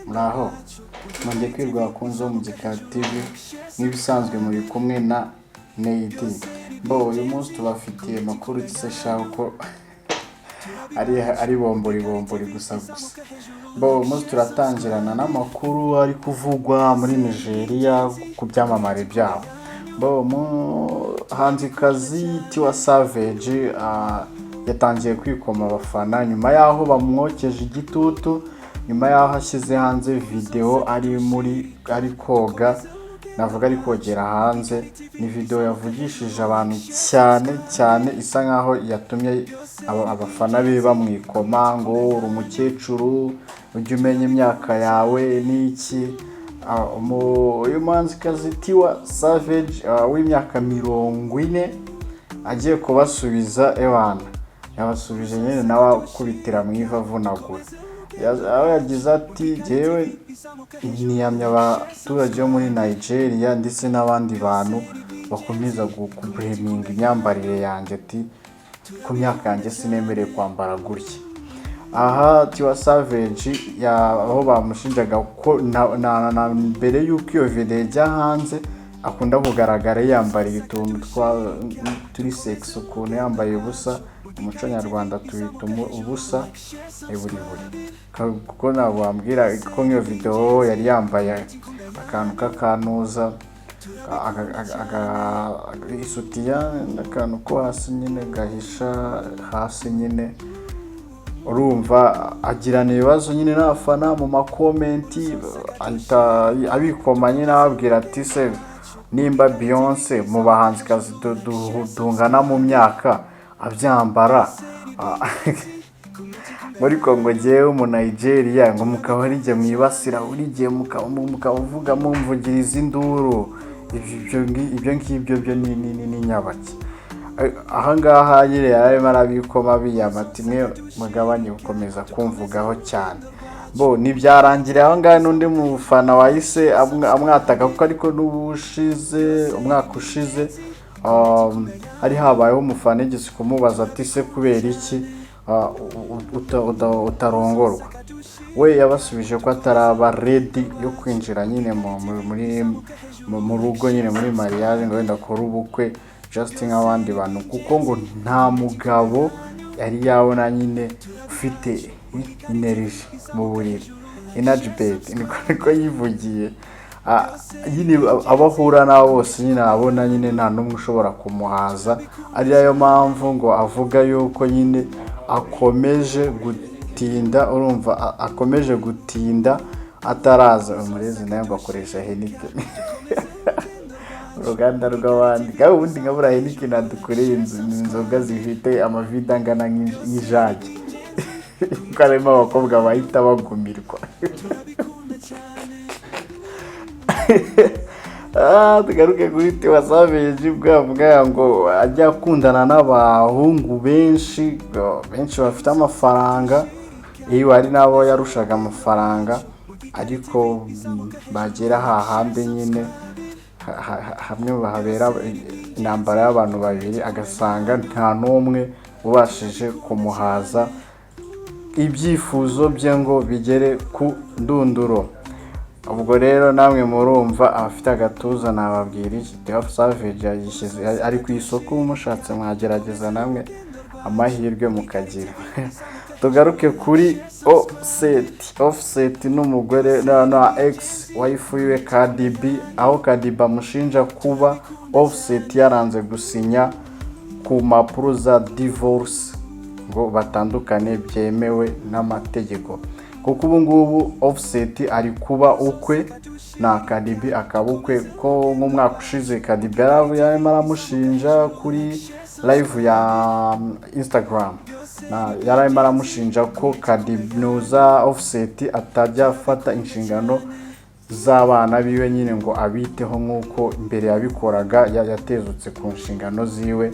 Muraho, mwongeye kwirwa bakunzi bo mu Gikari TV. Nk'ibisanzwe muri kumwe na Neyidi. Mbo uyu munsi tubafitiye amakuru gisa ko ari bombori bombori gusa gusa. Mbo uyu munsi turatangirana n'amakuru ari kuvugwa muri Nigeria ku byamamare byabo. Mbo umuhanzikazi Tiwa Savage yatangiye kwikoma abafana nyuma y'aho bamwokeje igitutu, nyuma y'aho ashyize hanze video ari muri ari koga, navuga ari kogera hanze. Ni video yavugishije abantu cyane cyane, isa nkaho yatumye abafana be bamwikoma ngo uri umukecuru, ujye umenya imyaka yawe n'iki. Uyu muhanzikazi Tiwa Savage w'imyaka 40 agiye kubasubiza. Ewana, yabasubije nyine nawe akubitira mu ivi avunagura. Aho yagize ati: "Jyewe niyamye abaturage bo muri Nigeria ndetse n'abandi bantu bakomeza kublaminga imyambarire yanjye", ati ku myaka yanjye sinemerewe kwambara gutya. Aha Tiwa Savage aho bamushinjaga ko na mbere y'uko iyo video ijya hanze akunda kugaragara yiyambariye utuntu twa turi sexy ukuntu, yambaye ubusa. Umuco nyarwanda tuwita ubusa buri buri, kuko ntabwo wambwira ko nk'iyo video yari yambaye akantu k'akanuza, isutiya n'akantu ko hasi nyine gahisha hasi nyine. Urumva agirana ibibazo nyine n'abafana mu macomment, ahita abikoma nyine, ababwira ati: "Se nimba Beyonce mu bahanzikazi tungana mu myaka abyambara, muri Kongo, ngewe mu Nigeria ngo mukaba ari jye mwibasira buri gihe, mukaba uvuga mumvugiriza induru, ibyo ngibyo byo ni nyabaki?" Ahangaha nyine yari arimo arabikoma biyama ati: "Mwe mugabanye gukomeza kumvugaho cyane." Bo ntibyarangiriye aho ngaho, n'undi mufana wahise amwataka, kuko ariko n'ubushize, umwaka ushize, hari habayeho umufana yigeze kumubaza ati: "Se kubera iki utarongorwa?" We yabasubije ko ataraba ready yo kwinjira nyine mu rugo nyine, muri mariage, ngo wenda akore ubukwe just nk'abandi bantu, kuko ngo nta mugabo yari yabona nyine ufite energy mu buriri, energy bed, niko yivugiye. Nyine abo ahura nabo bose nyine abona nyine nta n'umwe ushobora kumuhaza, ari nayo mpamvu ngo avuga yuko nyine akomeje gutinda. Urumva akomeje gutinda ataraza. Umurezi nawe ngo akoresha Heineken, uruganda rw'abandi, kandi ubundi nka buriya Heineken nadukoreye inzoga zifite amavide angana nk'ijage, kuko harimo abakobwa bahita bagumirwa. Tugaruke kuri Tiwa Savage. Ubwo avuga ngo ajya akundana n'abahungu benshi benshi bafite amafaranga, iyo hari n'abo yarushaga amafaranga, ariko bagera hahandi nyine hamwe habera intambara y'abantu babiri, agasanga nta n'umwe ubashije kumuhaza ibyifuzo bye ngo bigere ku ndunduro. Ubwo rero namwe murumva abafite agatuza nababwira iki? Tiwa Savage yayishyize ari ku isoko, mushatse mwagerageza namwe amahirwe mukagira. Tugaruke kuri Offset. Offset n'umugore na ex wife wiwe Cardi B, aho Cardi B amushinja kuba Offset yaranze gusinya ku mpapuro za divorce ngo batandukane byemewe n'amategeko, kuko ubu ngubu Offset ari kuba ukwe na Cardi B akaba ukwe, ko nk'umwaka ushize Cardi B yarimo aramushinja kuri live ya Instagram, yari arimo aramushinja ko Cardi Nuza Offset atajya afata inshingano z'abana biwe nyine ngo abiteho nk'uko mbere yabikoraga, yatezutse ku nshingano ziwe,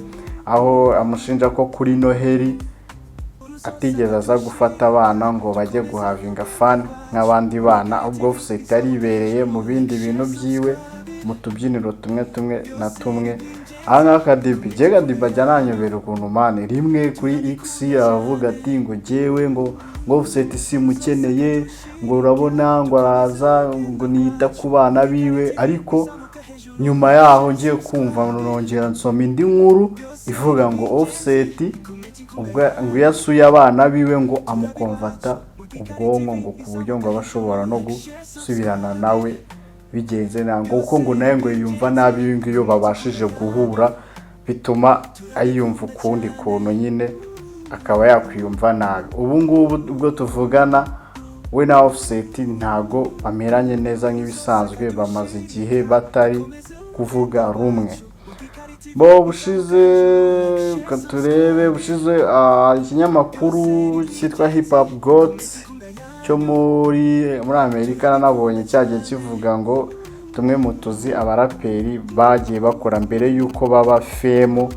aho amushinja ko kuri Noheli atigeze aza gufata abana ngo bajye guhavinga fun nk'abandi bana, ubwo Offset yaribereye mu bindi bintu byiwe, mu tubyiniro tumwe tumwe na tumwe. Aha ngaha Cardi B, njye Cardi B ajya ananyobera ukuntu, man, rimwe kuri X aravuga ati ngo jyewe ngo Ngo Offset simukeneye, ngo urabona ngo araza ngo niyita ku bana biwe. Ariko nyuma yaho ngiye kumva nongera nsoma indi nkuru ivuga ngo Offset ubwo ngo iyo asuye abana biwe ngo amukomvata ubwonko, ngo ku buryo ngo aba ashobora no gusubirana nawe bigenze nabi, ngo kuko ngo nawe ngo yiyumva nabi iyo ngiyo babashije guhura, bituma ayiyumva ukundi kuntu nyine, akaba yakwiyumva nabi. Ubu ngubu ubwo tuvugana, we na Offset ntago bameranye neza nk'ibisanzwe, bamaze igihe batari kuvuga rumwe. Bo bushize, reka turebe bushize, ikinyamakuru cyitwa Hip Hop Goat cyo muri Amerika nanabonye cyagiye kivuga ngo tumwe mu tuzi abaraperi bagiye bakora mbere y'uko baba fame.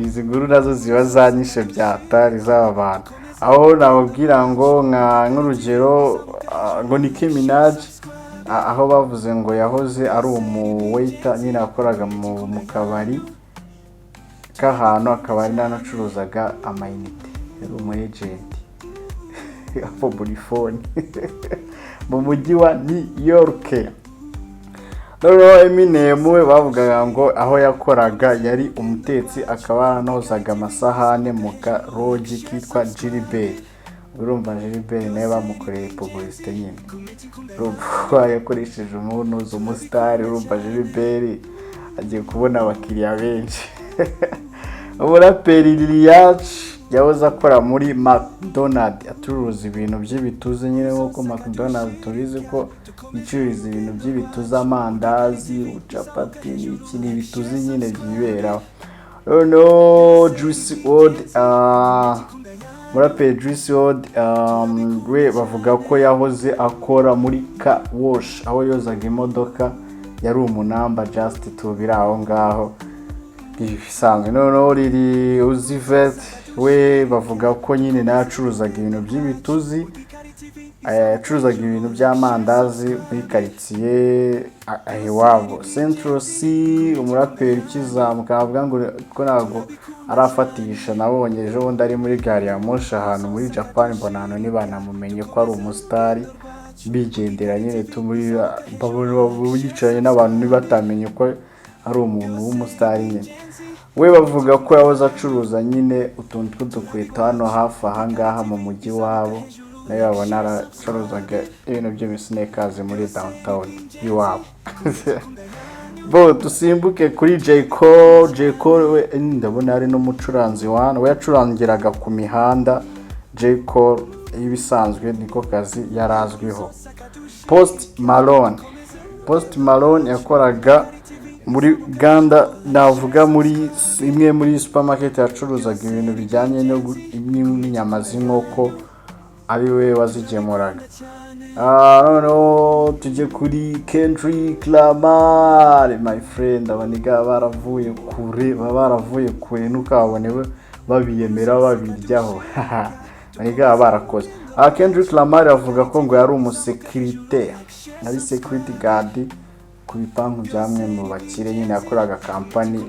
Izi nkuru nazo ziba zanyishe byatari z'aba bantu, aho nababwira ngo nk'urugero ngo Nicki Minaj, aho bavuze ngo yahoze ari umu waiter nyine, yakoraga mu kabari k'ahantu, akaba ari n'anacuruzaga amayinite, yari umu agent wa mobile phone mu mujyi wa New York. Noneho Eminem we bavugaga ngo aho yakoraga yari umutetsi, akaba yaranozaga amasahane mu karogi kitwa Gilbert. Urumva Gilbert nawe bamukoreye publicité nyine, urumva yakoresheje umuntu umusitari, urumva Gilbert agiye kubona abakiriya benshi. Umuraperi Lil Yachty yahoze akora muri McDonald, acuruza ibintu by'ibituzi nyine, nk'uko McDonald tubizi ko icururiza ibintu by'ibituzi, amandazi, capati n'iki, ni ibituzi nyine byiberaho. Noneho Juice WRLD, umuraperi Juice WRLD, we bavuga ko yahoze akora muri car wash, aho yozaga imodoka, yari umunamba just tubiri aho ngaho ibisanzwe. Noneho Lil Uzi Vert we bavuga ko nyine nawe yacuruzaga ibintu by'ibituzi, yacuruzaga ibintu by'amandazi muri karitsiye aho iwabo. Central Cee, umuraperi ukizamuka, bavuga ngo ko ntabwo arafatisha, nabonye ejo bundi ari muri gari ya moshi ahantu muri Japan, mbona ahantu ntibanamumenye ko ari umusitari, bigendera nyine babona yicaranye n'abantu ntibatamenye ko ari umuntu w'umusitari nyine. We bavuga ko yahoze acuruza nyine utuntu tw'udukweto hano hafi aha ngaha mu mujyi wabo, nawe babona aracuruzaga ibintu by'ibi sneakers muri downtown iwabo. Bo dusimbuke kuri J Cole. J Cole we ndabona ari n'umucuranzi wa we, yacurangiraga ku mihanda. J Cole y'ibisanzwe niko kazi yari azwiho. Post Malone, Post Malone yakoraga muri Uganda, navuga muri imwe muri supermarket yacuruzaga ibintu bijyanye n'inyama z'inkoko, ari we wazigemuraga. Noneho tujye kuri Kendrick Lamar, my friend. Abaniga baravuye kure, baba baravuye kure, ntukabone babiyemera babiryaho, abaniga baba barakoze. Kendrick Lamar avuga ko ngo yari umusekirite, ari security guard ku bipangu by'amwe mu bakire nyine, yakoraga kampani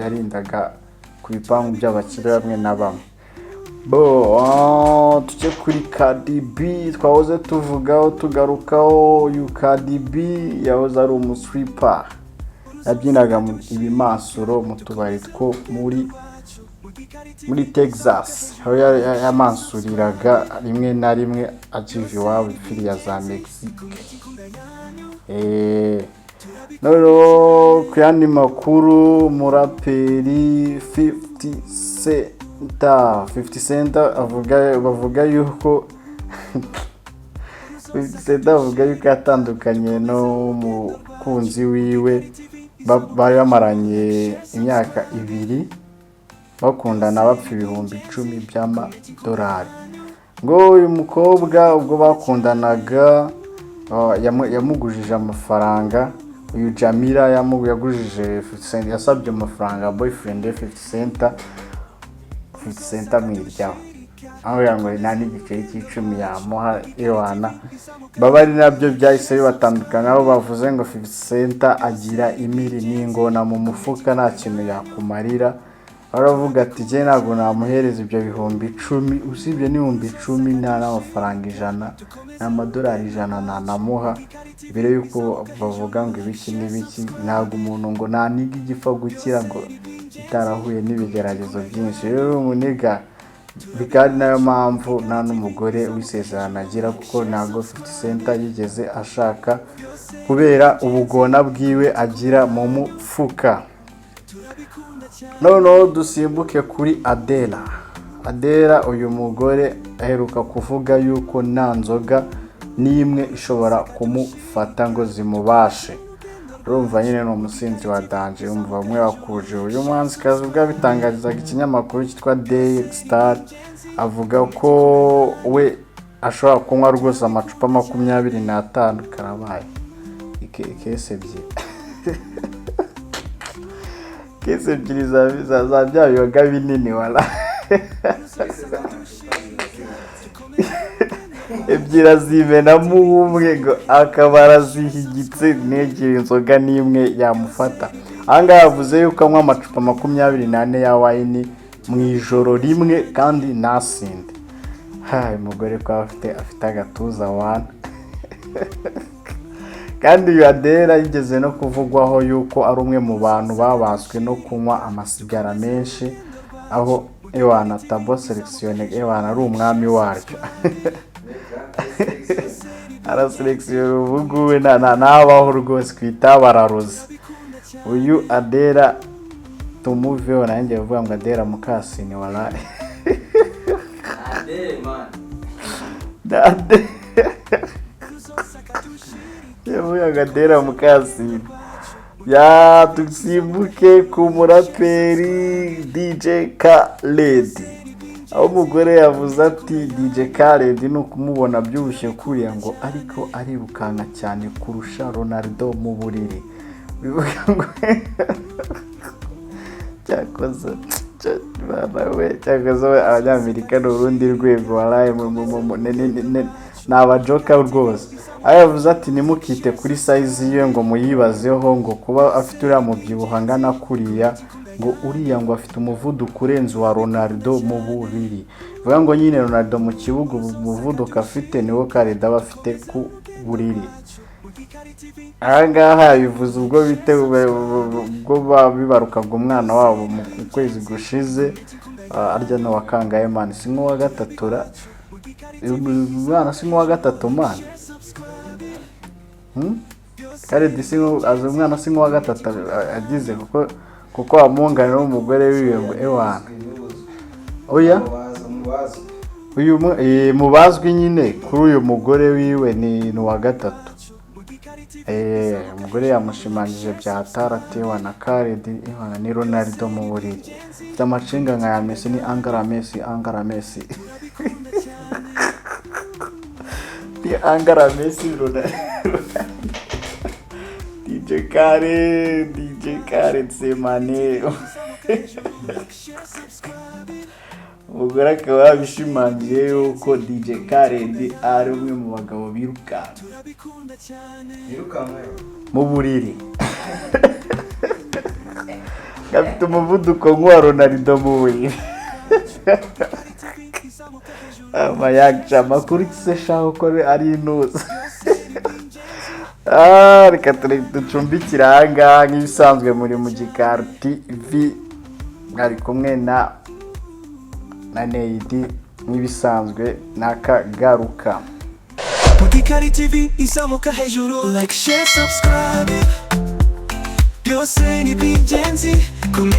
yarindaga ku bipangu by'abakire bamwe na bamwe. Bo tujye kuri Cardi B twahoze tuvugaho tugarukaho. Uyu Cardi B yahoze ari umu stripper, yabyinaga ibimansuro mu tubari two muri Texas, aho yamansuriraga rimwe na rimwe akiva iwabo firiya za Mexique. Noneho ku yandi makuru, umuraperi 50 Cent, 50 Cent avuga, bavuga yuko 50 Cent avuga yuko yatandukanye n'umukunzi wiwe bari bamaranye imyaka 2 bakundana, bapfa 10,000 by'amadolari. Ngo uyu mukobwa ubwo bakundanaga yamugujije amafaranga. Uyu Jamila yagujije 50 Cent, yasabye amafaranga boyfriend we 50 Cent, 50 Cent amwiryaho, aho ngo nta n'igiceri cy'icumi yamuha iwana. Baba ari nabyo byahise bibatandukanya, aho bavuze ngo 50 Cent agira imiri n'ingona mu mufuka, nta kintu yakumarira. Baravuga ati: "Jye ntabwo namuhereza ibyo 10,000, usibye n'10,000, nta n'amafaranga 100, nta madolari 100 nanamuha." Mbere y'uko bavuga ngo ibiki n'ibiki, ntabwo umuntu ngo nta nigga igipfa gukira ngo itarahuye n'ibigeragezo byinshi. Rero umunigga bikaba ari nayo mpamvu nta n'umugore w'isezerano agira, kuko ntabwo 50 Cent yigeze ashaka kubera ubugona bwiwe agira mu mufuka. Noneho dusimbuke kuri Adela. Adela, uyu mugore aheruka kuvuga yuko nta nzoga n'imwe ishobora kumufata ngo zimubashe. Urumva nyine ni umusinzi wa danger. Umva umwe wakuje uyu muhanzikazi, ubwo yabitangarizaga ikinyamakuru cyitwa Daily Star, avuga ko we ashobora kunywa rwose amacupa 25, karabaye, case ebyiri za bya biyoga binini wala. Z'amacupa ziba. Ebyiri azimenamo umwe, ngo akaba arazihigitse, ntegere inzoga n'imwe yamufata. Ahangaha yavuze yuko anywa amacupa 24 ya wine mu ijoro rimwe kandi ntasinde. Hayi, umugore ko afite agatuza wana! Kandi uyu Adela yigeze no kuvugwaho yuko ari umwe mu bantu babaswe no kunywa amasigara menshi, aho ewana tabo sélection, ewana ari umwami waryo, araselekisiyona. Ubu ngubu ntabaho rwose ku itabararuzi. Uyu Adela tumuveho, nanjye bavuga ngo Adela Mukasine waraye. Adele, man. Ade yavugaga Adela Mukasine. Ya, dusimbuke ku muraperi DJ Khaled, aho umugore yavuze ati: "DJ Khaled ni ukumubona abyibushye kuriya ngo ariko arirukanka cyane kurusha Ronaldo mu buriri." Bivuga ngo cyakoze bana we, cyakoze we, Abanyamerika ni urundi rwego waraye, ni abajoka rwose. Aho yavuze ati: "Ntimukite kuri size ye ngo muyibazeho, ngo kuba afite uriya mubyibuho angana kuriya, ngo uriya ngo afite umuvuduko urenze uwa Ronaldo mu buriri." Bivuga ngo nyine Ronaldo mu kibuga umuvuduko afite niwo Khaled aba afite ku buriri. Aha ngaha yabivuze ubwo bite ubwo bibarukaga umwana wabo mu kwezi gushize. Arya ni uwa kangahe, man? Si nk'uwa gatatu ra? Umwana si nk'uwa gatatu, man? Hmm? Khaled si azi umwana si nk'uwa gatatu agize, kuko wamwunganira n'umugore wiwe ngo ewana oya. Mubazwi. Uyu mubazwi nyine kuri uyu mugore wiwe ni uwa gatatu. Umugore yamushimangije bya tarate na Khaled ewana ni Ronaldo mu buriri, afite amacenga nka ya Messi, ni Angara Messi, Angara Messi, ni Angara Messi, Ronaldo. DJ Khaled, DJ Khaled Semane. Umugore akaba yabishimangiye yuko DJ Khaled ari umwe mu bagabo birukanka. Yirukanka. Mu buriri gafite umuvuduko nk'uwa Ronaldo mu buriri. Amayaca amakuru se shaho ko ari intuza. Reka ducumbikire ahangaha nk'ibisanzwe muri mu Gikari TV, mwari kumwe na Neyidi nk'ibisanzwe n'akagaruka. Mu Gikari TV izamuka hejuru. Like, share, subscribe, byose ni iby'ingenzi kuri